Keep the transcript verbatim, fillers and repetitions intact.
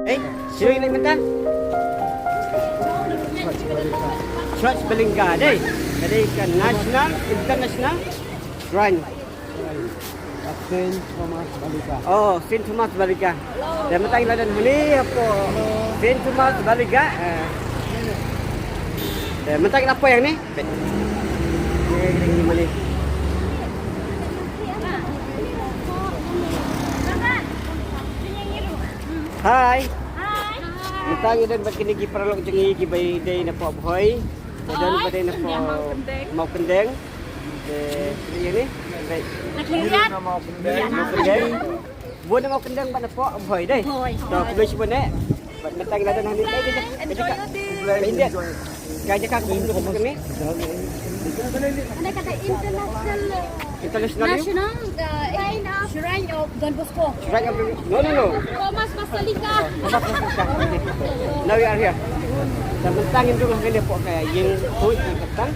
Eh, sino yung nagpunta? Church Balinga, dai. Ka dei ka National, International Shrine of Saint Thomas Balinga. Oh, Saint Thomas Balinga. Te mynta ngi la don hangne hapoh Saint Thomas Balinga. Eh. Te mynta ngi la poi hangne. Peit. Ye, ye, ye, ye, ye. Hai. Mynta ngi don bad kine ki paralok jong ngi kiba dei napoh Bhoi. Ba don ba dei napoh Mawkyndeng. Te kine ïa ni. Mawkyndeng. Bun na Mawkyndeng bad napoh Bhoi dei. To khublei shibun eh. Bad mynta ngi la don hangne. Ka jaka ka bun na Mawkyndeng. Ada kata international, international, national, uh, shrine of Don Bosco. Shrine of, no, no, no. Thomas Basilica. Now we are here. Te mynta ngin ïa ka ïing khuid ka tang.